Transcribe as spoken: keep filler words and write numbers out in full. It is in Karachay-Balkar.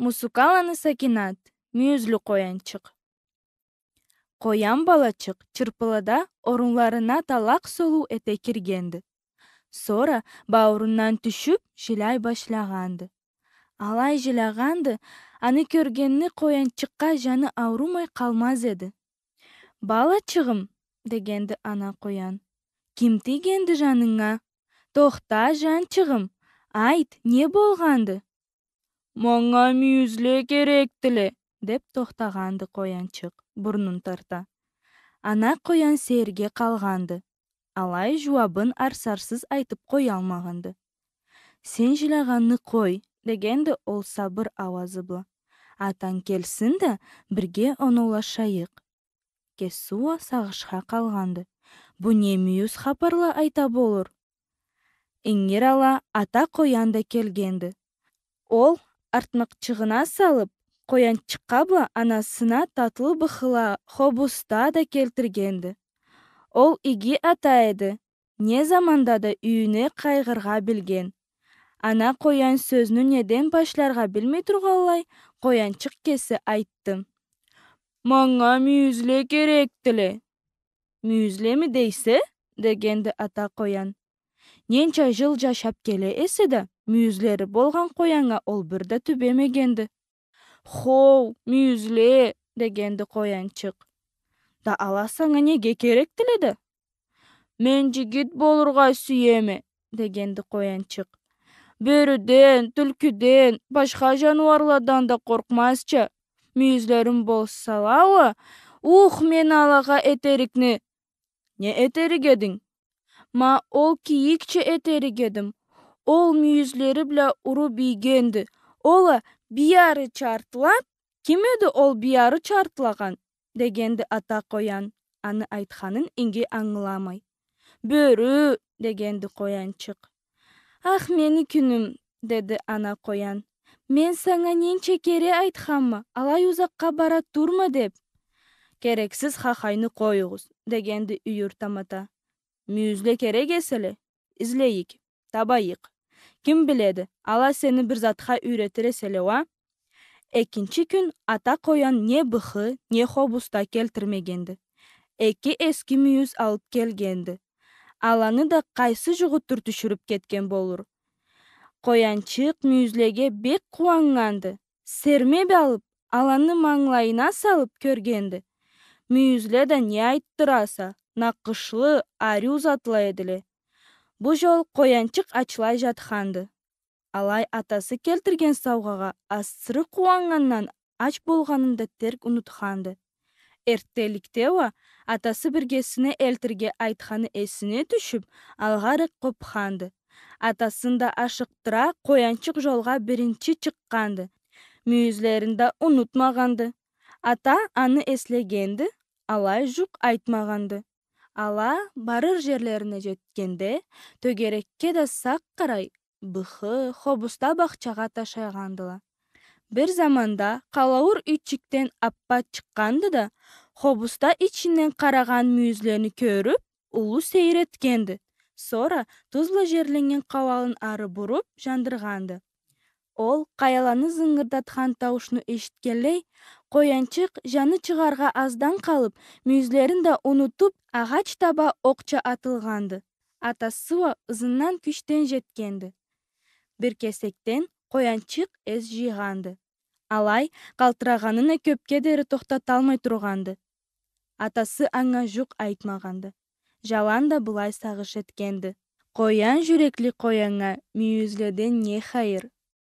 Мусукаланы Сакинат, мюйюзлю къоянчыкъ. Къоян балачыкъ чырпылыда орунларына талакъ солуу эте киргенди. Сора бауурундан тюшюп, жиляй башлагъанды. Алай жилягъанды, аны кёргенни къоянчыкъгъа жаны аурумай къалмаз эди. «Балачыгъым», — дегенди ана къоян. — «Ким тийгенди жанынга? Тохта, жанчыгъым, айт, не болгъанды?» «Манга мюйюзле керекдиле», — деп тохтагъанды къоянчыкъ, бурнун тарта. Ана къоян сейирге къалгъанды. Алай жууабын арсарсыз айтып къоялмагъанды. «Сен жилягъанны къой», — дегенди ол сабыр ауазы бла. — «Атанг келсин да, бирге оноулашайыкъ». Кеси уа сагъышха къалгъанды. Бу не мюйюз хапарла айта болур? Ингир ала ата къоян да келгенди. Ол артмакъчыгъына салып, къоянчыкъгъа бла анасына татлы быхыла, хобуста да келтиргенди. Ол иги ата эди. Не заманда да юйюне къайгъыргъа билген. Ана къоян сёзню неден башларгъа билмей тургъанлай, къоянчыкъ кеси айтды: «Манга мюйюзле керекдиле». «Мюйюзлеми дейсе?» — дегенди ата къоян. «Ненча жыл жашап келе эсе да, мюйюзлери болгъан къояннга ол бир да тюбемегенди». «Хоу, мюйюзле», — дегенди къоянчыкъ. «Да ала санга неге керекдиле да?» «Мен жигит болургъа сюеме», — дегенди къоянчыкъ. «Бёрюден, тюлкюден, башха жаныуарладан да къоркъмазча, мюйюзлерим болсала уа, ух, мен алагъа этерикни». «Не этерик эдинг?» «Ма ол кийикча этерик эдим. Ол мюйюзлери бла уруп ийгенди. Ол а бир ары чартлап». «Ким эди ол бир ары чартлагъан?» — дегенди ата къоян, аны айтханын иги ангыламай. «Бёрю», — дегенди къоянчыкъ. «Ах, мени кюнюм», — деди ана къоян. «Мен санга ненча кере айтханма, алай узакъгъа бара турма деп». «Керексиз хахайны къоюгъуз», — дегенди юйюр тамата. «Мюйюзле керек эселе, излейик, табайыкъ. Ким биледи, ала сени бир затха юйретир эселе уа». Экинчи кюн ата къоян не быхы, не хобуста келтирмегенди. Эки эски мюйюз алып келгенди. Аланы да къайсы жугъутдур тюшюрюп кетген болур. Къоянчыкъ мюйюзлеге бек къууаннганды. Сермеп алып, аланы мангылайына салып кёргенди. Мюйюзле да не айтдыраса, накъышлы, ариу затла эдиле. Бу жол къоянчыкъ ачлай жатханды. Алай атасы келтирген саугъагъа асыры къууаннгандан ач болгъанын да терк унутханды. Эрттенликде уа атасы биргесине элтирге айтханы эсине тюшюп, алгъаракъ къопханды. Атасын да ашыкъдыра, къоянчыкъ жолгъа биринчи чыкъгъанды. Мюйюзлерин да унутмагъанды. Ата аны эслегенди, алай жукъ айтмагъанды. Ала барыр жерлерине жетгенде, тёгерекге да сакъ къарай, быхы, хобуста бахчагъа ташайгъандыла. Бир заманда къалауур юйчюкден аппа чыкъгъанды да, хобуста ичинден къарагъан мюйюзлени кёрюп, уллу сейир этгенди. Сора туз бла жерленнген къауалын ары буруп, жандыргъанды. Ол къаяланы зынгырдатхан тауушну эшитгенлей, къоянчыкъ, жаны чыгъаргъа аздан къалып, мюйюзлерин да унутуп, агъач таба окъча атылгъанды. Атасы уа ызындан кючден жетгенди. Бир кесекден къоянчыкъ эс жыйгъанды. Алай, къалтырагъанын а кёпге дери тохтаталмай тургъанды. Атасы анга жукъ айтмагъанды. Жаланда былай сагъыш этгенди: «Къоян жюрекли къояннга мюйюзледен не хайыр?